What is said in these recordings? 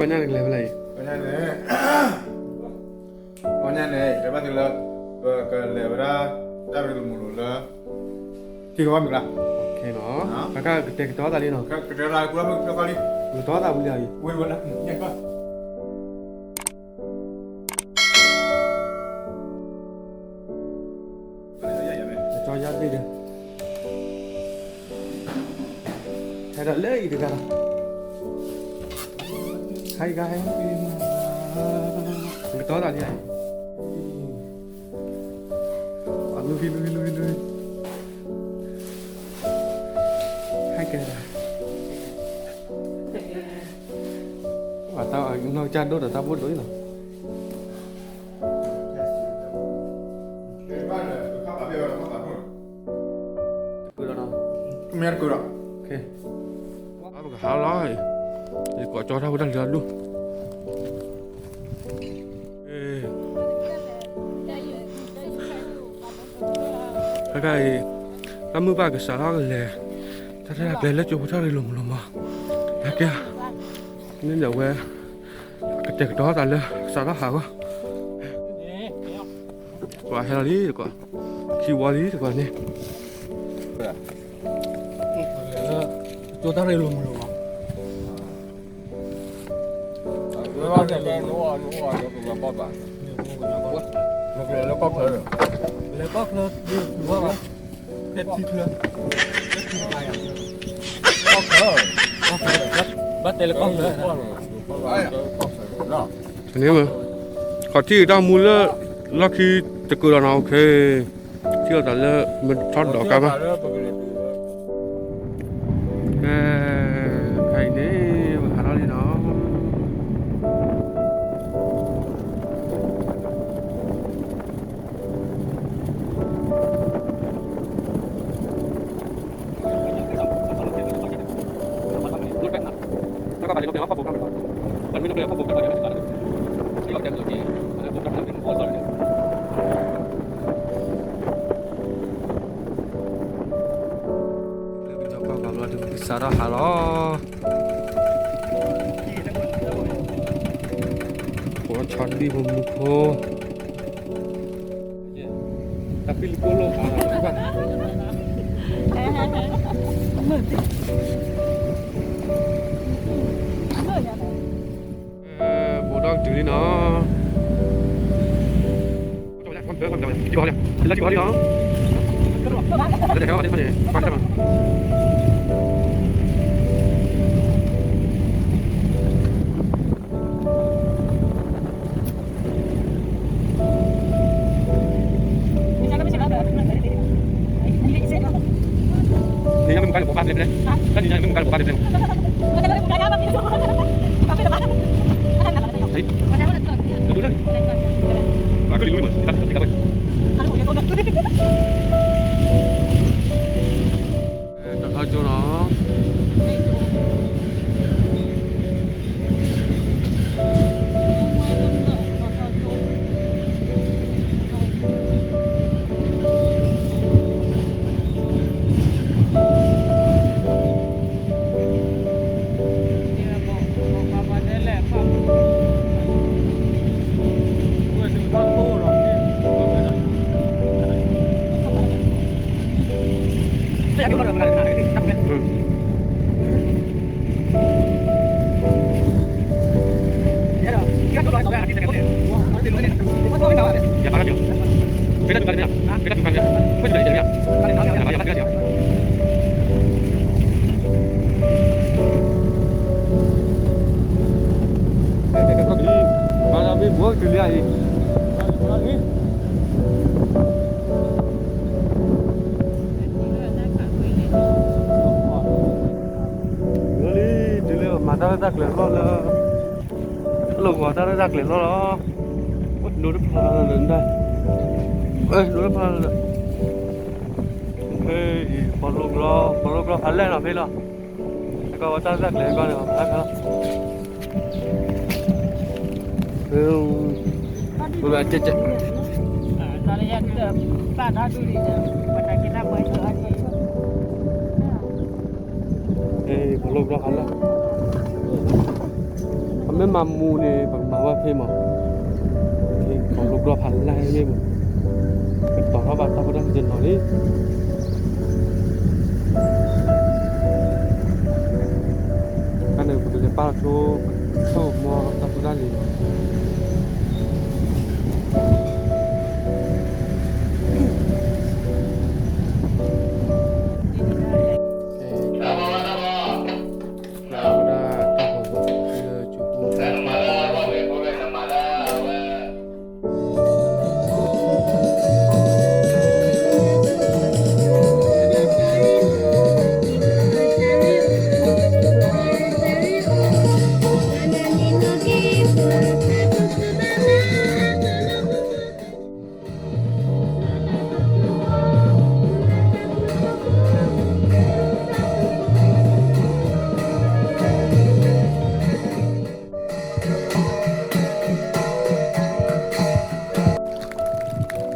ပှၤညါန့ၣ်ကလဲၤဖဲလဲၣ်အံၤ, ပှၤညါန့ၣ်, ပှၤညါန့ၣ် တဲဘၣ်သုလၢ ပကလဲၤဝဲဒၣ် တၢ်ရ့လိာ်မုာ်လိာ်လၢ ထံကဘီမုၢ်ကျါ, အခါကတဲာ်ကတီၤသးလံနီၤ, ကတဲာ်ကတီၤသးဝံၤလံအံၤ, ဝံၤဝဲလၢ ကၠီယါဘ့ၣ်ဒီး ဟဲဒီးလၢအံၤတဂၤဒီး ဟဲဂၤဟဲ ကတီၤသးလံအံၤ, အလူၤဟံလူၤဟံလူၤဟံလူၤ, ဟဲကဲဒီး အတၢ်နီၢ်ကစၢ်ဒိၣ်ဒီးတၢ်ဘိၣ်ဒိၣ်အံၤလီၤ. တကုာ်ဒီးနီၤ, မ့ၢ်တကုာ်ဒီး, ပကဟးလီၤ, ယကိးကၠီတၢ်ဖိတၢ်လံၤအဒိၣ်, ခဲခါအံၤ တၢ်မုၢ်ဘၣ်ကစးထီၣ်ကလဲၤ, တၢ်တၢ်ကျဲၤလၢကၠိဖိတၢ်ရ့လိာ်မုာ်လိာ်မး, ဟဲကဲ, န့ၣ်ဒီးဝဲ ကတဲာ်ကတီၤသးလၢကစးထီၣ်ဟးဂီၢ်, ပှၤဟဲလီၤလံတကိး, ခံဝီလံတကိးန့ၣ်, ကၠိတၢ်ရ့လိာ်မုာ်လိာ်မး လဲၤကီၢ်ချၢ, ဘၣ်တဲလၢကီၢ်ချၢ, န့ၣ်မ့ၢ် ခီၣ်ထံးတၢ်မူလၢ လီၢ်ခံတကုာ်ဒီးနီၤ, အိၣ်ခ့ ထံၣ်လိာ်သးလၢမ့ၢ်ထီၣ်ဒီးကါဘၣ်, ကဲ, ခဲအံၤန့ၣ် ပဟးထီၣ်လံနီၤ. စးထီၣ်ဟးလီၤ, ဖိဆီဒံၣ်ဖိမူဖိ, တၢ်ဖံးလံၤကိၣ်လိၣ်အါလီၤ, ဘိးဒီးကတုၤလံနီၤ. တၢ်ထီၣ်ကၠိနီၤ. လၢလံ တုၤလၢမၤတၢ်လၢတၢ်ကျဲၤလီၢ်လၢ လီၢ်ဂီၤတၢ်လၢတၢ်ကျဲၤလီၢ်လီၤ. ဒိတဖျါလၢနဒၣ်, ဒိတဖျါလၢ, ဖဲအံၤ ပှၤလိဘျီ ပှၤလိဘျီဖးလဲၢ်လီၤဖဲလီၤ. ကီဝဲတၢ်လၢတၢ်ကျဲၤကီန့ၣ် ဖးလဲၢ်ဖဲလီၤ. ဘၣ်ကဲကဲ ပှၤလိဘျီဖးလဲၢ်, အ မ့ၢ်မၤမူန့ၣ် ပကမၤဝဲဖဲမး, ကိးဘျီဘျီဖးလဲၢ်မ့ၢ်မး, ကတီၤထီၣ်ဘၣ်တၢ်ဖိတၢ်လံၤတနီၤလံ. တၢ်န့ၣ် ပကလဲၤပာ်လီၤဆိ ဆိကမိၣ်တၢ်ဖိတၢ်လံၤလီၤ. လၢခံန့ၣ်မ့ၢ်လီၤနီၤ, တၢ်ဂၢၢ်မ့ၢ်ဧါ, လၢခံမ့ၢ်ဧါ,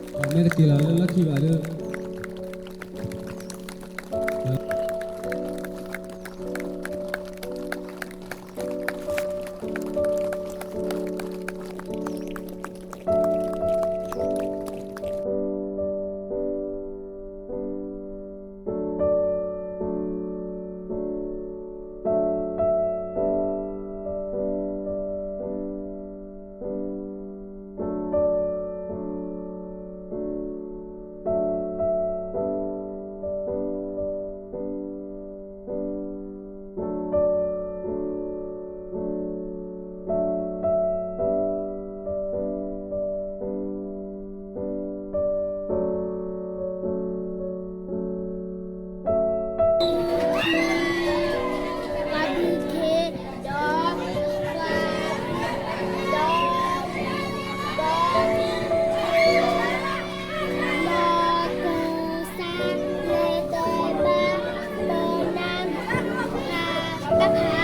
မ့ၢ်တက့ၤလီၤလၢလီၢ်ခံဘၣ်ဒီး